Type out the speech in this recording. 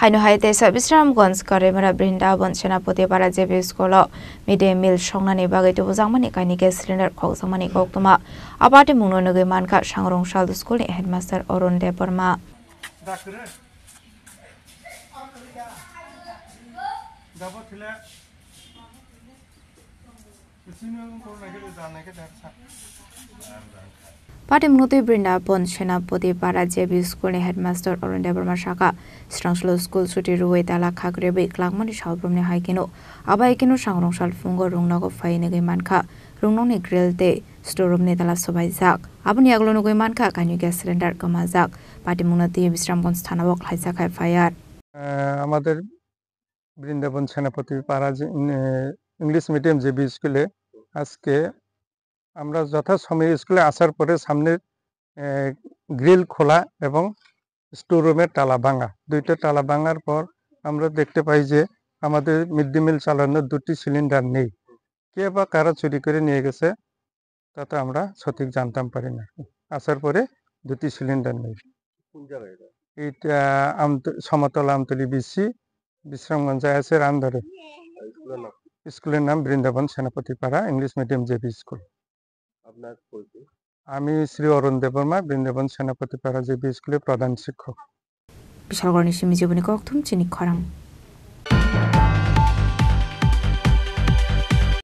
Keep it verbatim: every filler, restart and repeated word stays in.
Haino hai teisa Bisramganj Karimura Brindabon Senapati Para J B School o mid day meal songnani bagwi tubujakmani kainwi gas cylinder khokjakmani koktwma. A patimungno nugwi mankha Sangrong Sal School ni headmaster Arun Debbarma. Patimungno twi Brindabon Senapati Para J B School ni headmaster Arun Debbarma saka, Srangslo school chuti rwui tala khak rebwi kwlangmani salbrumni hai kheno, abo hai kheno Sangrong Sal phungo rungnogo phai nugwi mankha, rungnokni grill tei store room ni tala swbaijak. Aboni yagulo nugwi mankha kainwi gas cylinder kwmajak. Patimungno twi Bisramganj thana o khlaijak hai F I R. আহ, আমাদের বৃন্দাবন সেনাপতি পাড়া যে, উম, আহ, English medium JB স্কুলে আজকে আমরা যথাসময়ে স্কুলে আসার পরে সামনের, আহ, গ্রিল খোলা এবং স্টোর রুমের তালা ভাঙা। দুইটা তালা ভাঙার পর আমরা দেখতে পাই যে আমাদের মিড ডে মিল চালানোর দুটি সিলিন্ডার নেই। কে বা কারা চুরি করে নিয়ে গেছে, তা তো আমরা সঠিক জানতাম পারি না। আসার পরে দুটি সিলিন্ডার নেই। কোন জায়গায় এটা? এটা আমত-, সমতল আমতলি বিসি, বিশ্রামগঞ্জ আইএসের আন্ডারে। আর স্কুলের নাম? স্কুলের নাম বৃন্দাবন সেনাপতিপাড়া ইংলিশ মিডিয়াম জেবি স্কুল। আপনার পরিচয়? আমি শ্রী অরুণ দেববর্মা, বৃন্দাবন সেনাপতিপাড়া জেবি স্কুলের প্রধান শিক্ষক। Bishalgarhni simi jiboni kokthum chini khorang.